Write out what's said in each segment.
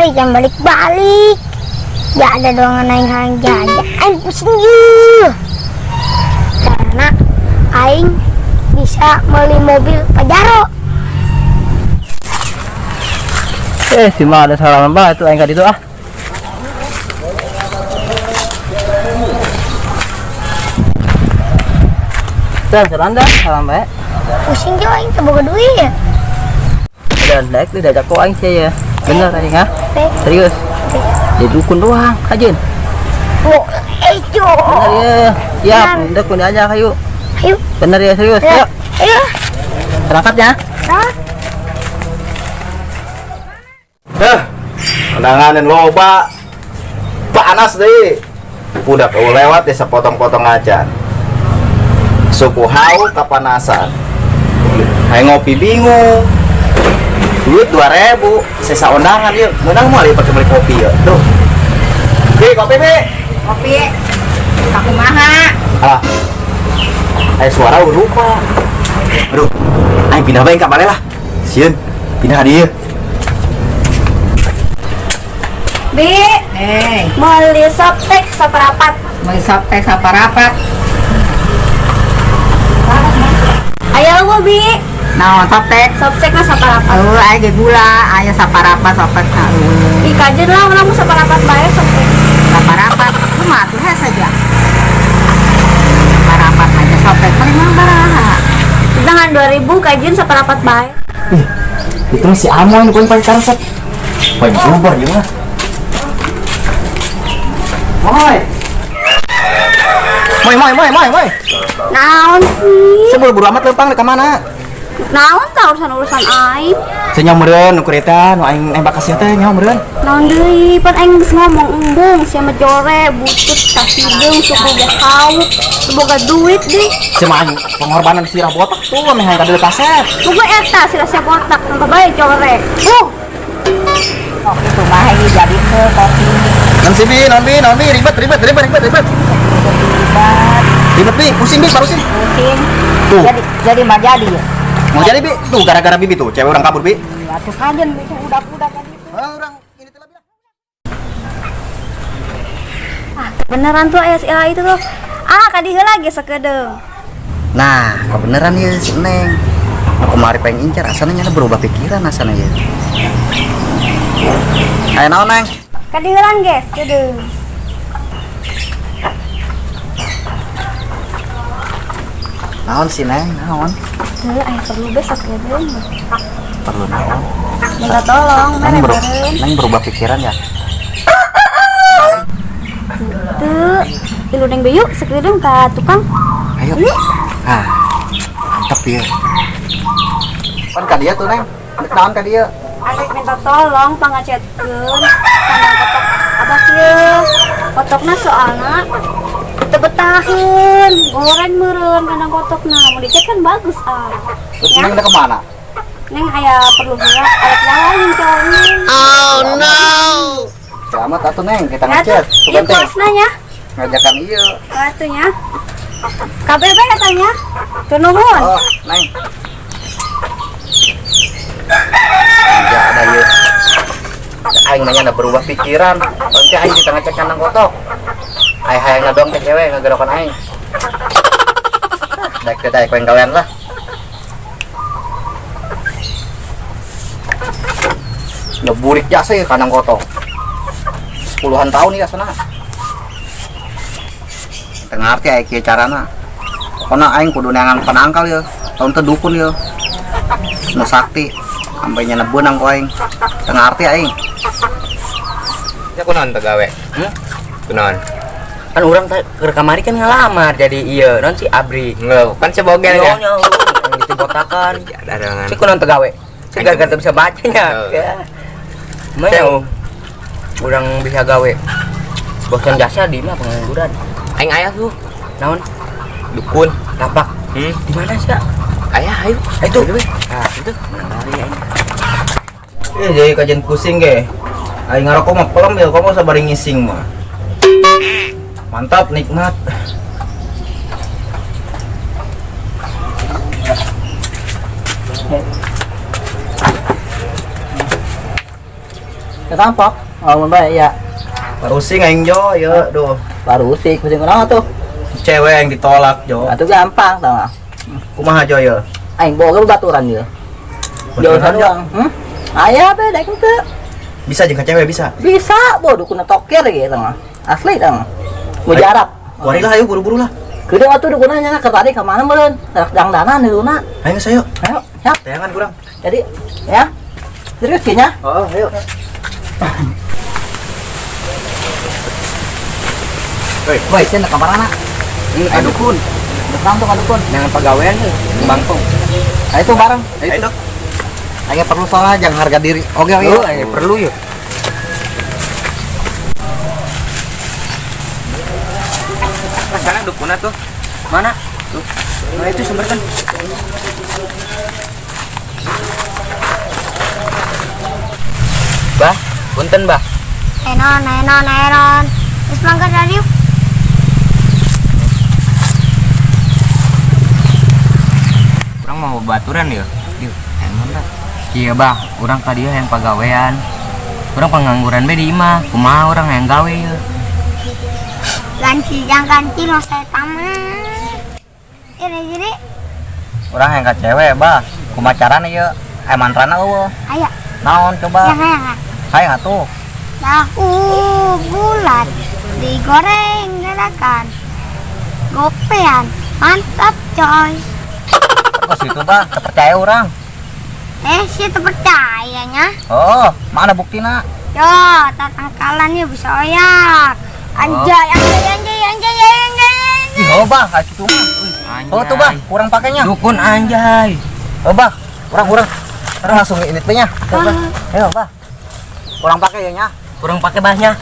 Balik yang balik-balik. Ya ada doangan aing hayang jajan. Aing pusing yeuh. Karena aing bisa beli mobil Pajero. Eh, si mah ada salaman bah itu aing ka ditu ah. Dan salam dah, salam bae. Pusing jo aing teu boga duit. Dan daek lu diajak ku aing sih ya. Bener aing ah. Baik. Serius. Jadi dukun doang, kajen. Oh, eh jo. Bener ya. Siap, dukun aja ayo. Ayo. Bener ya serius. Ya. Ayo. Ayo. Berangkat ya. Hah? Heh, undangan loba. Panas deh. Budak lewat desa potong-potong aja. Suku hau kapanasan. Hai ngopi bingung. Duit 2000, sesa undangan yuk. Menang mau pakai beli kopi yuk. Tuh. Bi, kopi, Bi. Kopi. Kakumaha? Alah. Ayo suara rupa. Aduh. Ayo pindah bae ka lah. Sieun, pindah dieu. Bi, Eh, beli softtek saparapat. mau soptek saparapat. Ayo lu Bi, Naon soptek? softtek mah saparapat. Eueuh aya ge gula, aya saparapat soptek eueuh. Ih kajen lah, urang mah saparapat bae softtek. Saparapat kumaha tuh hese saja. Saparapat aja soptek paling mah baraha. Dengan 2000 kajen saparapat bae. Ih, itu si Amoy nu paling karesep. Paling berubah ieu mah. Moy. Moy, moy, moy, moy, moy. Naon sih? Saya buru-buru amat lempang ka mana? Naon tah urusan-urusan aing? Saya nyawa nu kereta, nu aing nembak kasih teh nyawa meureun. Naon deui, pan aing geus ngomong embung sia mah jore, butut, kahideung, suku ge hauk, teu boga duit deui. Saya mah aing pengorbanan sirah botak tuh meh hayang kadeuleut kaset. Boga eta sirah sia botak, tambah bae jore. Kopi tuh mah ieu jadi ke kopi. Non si bi, non bi, non bi, ribet, ribet, ribet, ribet, ribet. Ribet, Ribet bi, pusing bi, barusin. pusing. Tuh. Jadi mah jadi ya. Mau jadi bi, tuh gara-gara bibi tuh, cewek orang kabur bi. Ya tuh kajen itu udah-udah kan itu. Orang ini telah bilang. Ah, beneran tuh aya si Ela itu tuh. Ah, kadi heula ge sakedeung. Nah, kebenaran ya si Neng. Aku kemari pengen incar, asana nyana berubah pikiran asana ya. Ayo naon Neng? Kadi heula ge sakedeung. Naon si Neng, naon? Teu aya perlu be sakedeung. Perlu naon? Minta tolong, Neng, mere meureun. Neng berubah pikiran ya? Teu, ilu neng be yuk sakedeung ka tukang. Ayo. Ah, mantap ya. Kan ka dia tuh Neng, naon ka dia? Arek minta tolong pangacetkeun kandang kotok abah kieu. Kotokna soalna teu betaheun, goreng meureun kandang kotokna. Mun dicet kan bagus ah. Terus Neng udah kemana? Neng aya perlu heula arek jalan jeung cowok Neng. Oh no. Selamat atuh Neng, kita Ya ngecet. tuh, ieu Tuh kosna nya. Ngajakan ieu. Atuh nya. KBB katanya. Tuh nuhun. Oh, Neng. Ya ada ieu. Aing mah nya berubah pikiran. Nanti aing kita ngecek kandang kotok. Aing hayang ngadong ke cewek ngagerokan aing. Daek teh daek gawean lah. Ngeburik jasa ya kandang kotok. 10-an tahun ya sana. Teu ngarti aing kieu carana. Pokona aing kudu neangan penangkal ya. Tahun teu dukun ya. Nu sakti sampai nyana beunang ku aing. Teu ngarti aing. Ya kunaon teu gawe? Hmm? Kunaon? Kan urang teh keur kamari kan ngalamar jadi ieu non si Abri. Nggak, kan si bogel ya. Nyonya, yang gitu botakan. Ya, darangan. Si kunaon teu gawe? Si gara-gara teu bisa bacanya. Heeh. Ya. Mah urang bisa gawe. Bosan jasa di mah pengangguran. Aing aya tuh. Naon? Dukun. Lapak. Hmm. Di mana sih, Kak? Aya, ayo. Itu. Nah, itu. Mari aing. Eh, jadi kajian pusing ge. Aing ngarokok mah pelem ya, kamu sabar ngising mah. Mantap, nikmat. Ketampok. Oh, mun bae ya. Parusing aing Jo, ieu duh. Parusik, pusing kunaon tuh? Cewek yang ditolak Jo. Atuh gampang tah mah. Kumaha Jo ieu? Aing boga baturan ieu. Baturan, Jo? Aya be daek teu. Bisa jeung ka cewek bisa. Bisa, bodoh dukun tokir gitu mah. Asli tah mah. Mujarab. Kuari lah ayo buru-buru lah. Kudu atuh dukunna nya keur tadi ka mana meureun? Rek dangdanan duluna. Ayo geus ayo. Ayo, siap. Tayangan kurang. Jadi, ya. Serius kayaknya? Oh, ayo. Woi, woi, cenah ka mana? Ini ka dukun. Dukun tuh ka dukun. Jangan pagawean tuh, bangkong. Ayo tuh bareng. Ayo tuh. Ayo perlu soalnya jangan harga diri. Oke, oke. Oh, ayo perlu yuk. Sana dukunna tuh. Mana? Tuh. Nah, itu sumber kan. Bah, punten, Bah. Enon, enon, enon. Terus mangga dari yuk. Urang mau baturan ya? Dieu, enon dah. Iya, Bah, urang ka dieu yang pagawean. Urang pengangguran be di imah. Kumaha urang yang gawe ieu? Ganci, jangan ganci lo saya taman. Ini jadi Urang yang ka cewek, Bah. Kumaha carana ieu? Mantrana eueuh. Aya. Naon coba? Ya, ya, ya. Hayang atuh. Tahu bulat digoreng dadakan. Gopean, mantap coy. Kok situ, Bah, terpercaya urang. Sih terpercayanya. Oh, mana buktina? Yo, tatangkalan ya bisa oyak. Anjay, anjay, anjay, anjay, anjay, anjay. Ih, oh, Bah, kayak gitu mah. Oh, tuh, Bah, kurang pakainya. Dukun anjay. Oh, Bah, kurang. Kurang langsung ini nya. Tuh, Bah. Ayo, Bah. Kurang pakai ya nya. Kurang pakai bahnya.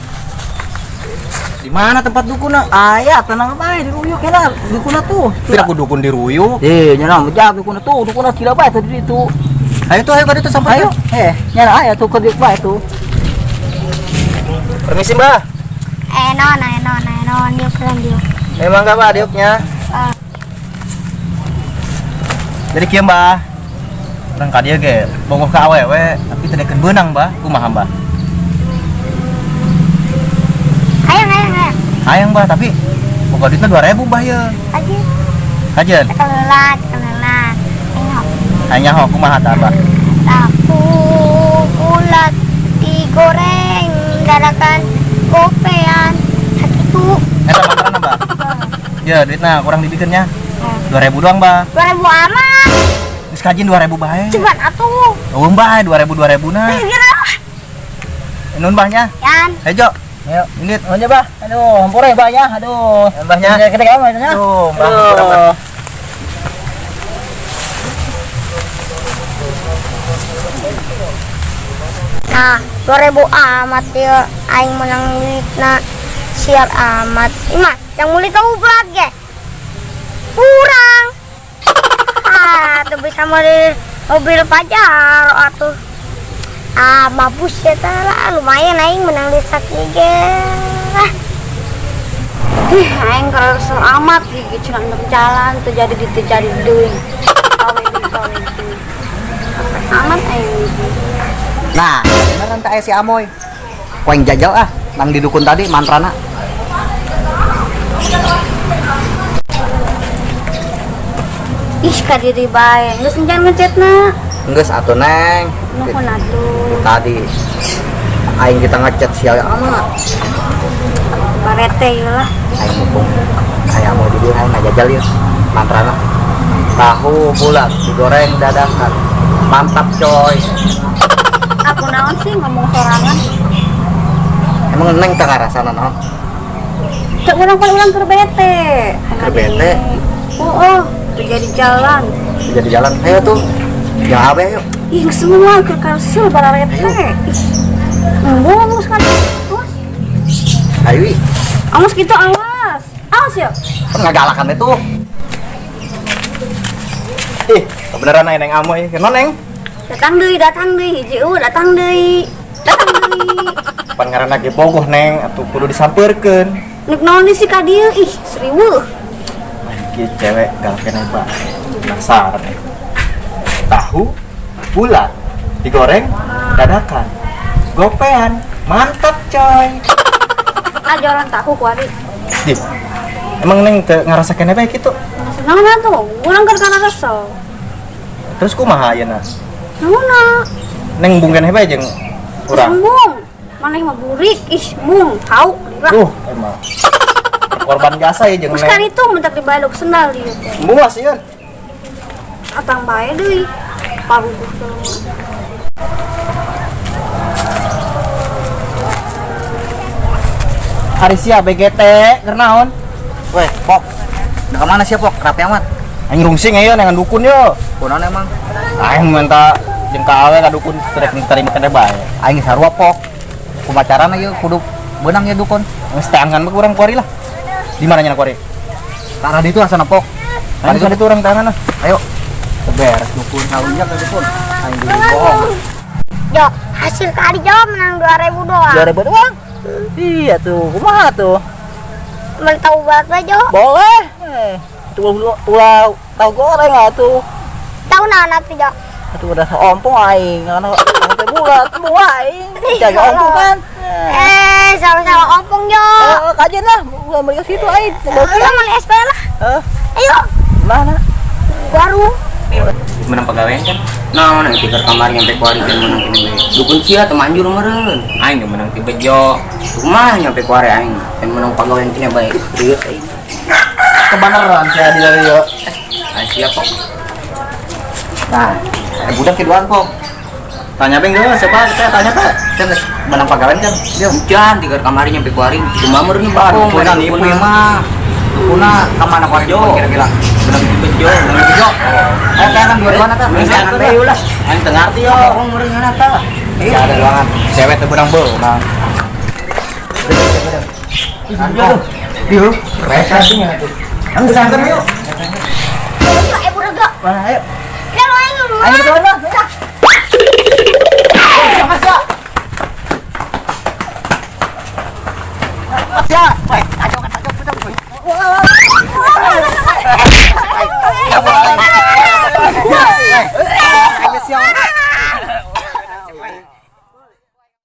Di mana tempat dukun? Aya, tenang bae diruyuk ya dukun tuh. Tidak aku dukun diruyuk. Nya mejab dukun tuh, dukun sila bae tadi itu. Ayo tuh, ayo ka ditu sampai. Ayo. Nya aya tuh ka dieu bae tuh. Permisi, Mbah. Enon, enon, enon, diuk keren diuk. Memang enggak, Mbah, diuknya? Jadi kieu, Mbah. Urang ka dieu ge bogoh ka awewe, tapi teu dekeun beunang, Mbah. Kumaha, Mbah? Hayang, hayang, hayang. Hayang, Mbah, tapi boga duitna 2000, Mbah ieu. Kajeun. Kajeun. Kelela, kelela. Ayo. Hanya ho kumaha tah, Mbah? Tahu bulat digoreng dadakan gopean sakitu. Eta mantrana, Mbah. Ya, duitna kurang dibikeunnya. 2000 doang, Mbah. 2000 amat. Geus kajin 2000 bae. Cepat atuh. Eueuh, Mbah, 2000 2000 na. Geus geura. Nun, Mbahnya. Yan. Hejo. Ayo, Indit. Nuhun ya, Bah. Aduh, hampura ya, Bah ya. Aduh. Mbahnya. Gede kamu ya. Aduh, Mbah, hampura, Mbah. Nah, 2000 amat ya aing menang duitna sial amat. Ima, yang muli tahu berat ge. Kurang. Ah, tuh bisa beli mobil Pajero atuh. Ah, mabus ya lah, lumayan aing menang duit sakieu ge. Ah. Ih, aing kesel amat gigi cenah endem jalan teu jadi diteu jadi deui. Gawe deui, gawe deui. Amat aing. Nah, beneran teh si Amoy. Ku aing jajal ah, nang di dukun tadi mantrana. Ih, ka diri bae. Geus encan ngechatna. Geus atuh, Neng. Nuhun atuh. Tadi aing kita ngechat sial amat. Barete ieu lah. Aing mumpung aya Amoy di dieu aing ngajajal ieu mantrana. Tahu bulat digoreng dadakan. Mantap coy. Aku naon sih ngomong sorangan. Emang Neng teu ngarasana naon? Cek urang pan urang keur bete. Keur bete? Oh, teu jadi jalan. Teu jadi jalan. Ayo tuh. Ya abe ayo. Ih, semua keur karsel bararete. Ih. Embung geus kan. Awas. Ayo ih. Awas gitu awas. Awas ya. Kan ngagalakan teh tuh. Ih, kebenaran aya Neng Amoy. Kenal Neng? Datang deui, datang deui, hiji eueuh datang deui. Datang deui. Pan ngaranna ge bogoh Neng, atuh kudu disampeurkeun. Nek naon sih ka dieu? Ih, seriweuh. Ki cewek galak keneh bae. Penasaran nih. Tahu bulat digoreng dadakan. Gopean. Mantap, coy. Ah, jualan tahu kuari. Di. Emang Neng teu ngarasakeun apa kitu? Senang na tuh, urang kan kana kesel. Terus kumaha ayeuna? Naonna? Neng bungkeun hebat jeung urang. Embung. Maneh mah burik, ih mung, hau lah. Emang. Korban jasa ya jeung Terus Neng. kan itu mentak dibalok sendal ieu teh. Embung lah sieun. Atang bae deui. Paruguh teh. Ari sia BGT keur naon? Weh, Pok. Udah kemana sih, Pok? Rapi amat. Aing rungsing ayo nengan dukun yo. Kunaon emang? Aing minta jeung ka awe ka dukun rek diterima keneh bae. Aing sarua, Pok. Kumacarana ieu kudu beunang ya dukun. Geus teangan mah urang kuari lah. Di mana nya kuari? Tarah ditu asana, Pok. Aing ka ditu urang teangan lah. Ayo, Beres dukun kalunya ke dukun. Aing dulu bohong. Jo, hasil kali Jo menang 2000 doang. 2000 doang. Iya tuh, kumaha tuh? Beli tahu bulat bae, Jo. Boleh. Tuh tahu goreng lah tuh. Tahu naon atuh, Jo? Aduh udah ompong aing, karena teh bulat, embung aing. Jaga ompong kan. Sama-sama ompong, Jo. Kajian lah, gua beli ke situ aing. Ayo beli es lah. Ayo, Mana? warung. Menang pegawaian kan? Nah, nang tikar kamar nyampe kuari kan menang kene bae. Dukun sia teu manjur meureun. Aing ge menang ti bejo. Kumaha nyampe kuari aing kan menang pegawaian kene bae. Serius aing. Kebenaran sia di dari yo. Aing siap kok. Nah, budak kiduan, Pok. Tanya beng geus siapa kita tanya teh. Kan geus menang pagawean kan. Dia hujan tikar kamari nyampe kuari. Kumaha meureun Wah, Pok. dukuna nipu ieu mah. Dukuna ka mana kuari dukun kira-kira? Menang ti bejo, menang ti bejo. Ayo teangan dua-duana teh. Menang Teangan teh teh. ulah. Aing teu ngarti yo. Bohong meureun ngana tah. Iya ada ruangan. Cewek teu beunang beunang. Dieu. Resa sih nya tuh. Ang sangkeun yuk. Budak ga. Mana ayo. Ya lu aing dulu. Ayo duluan lah. Ya.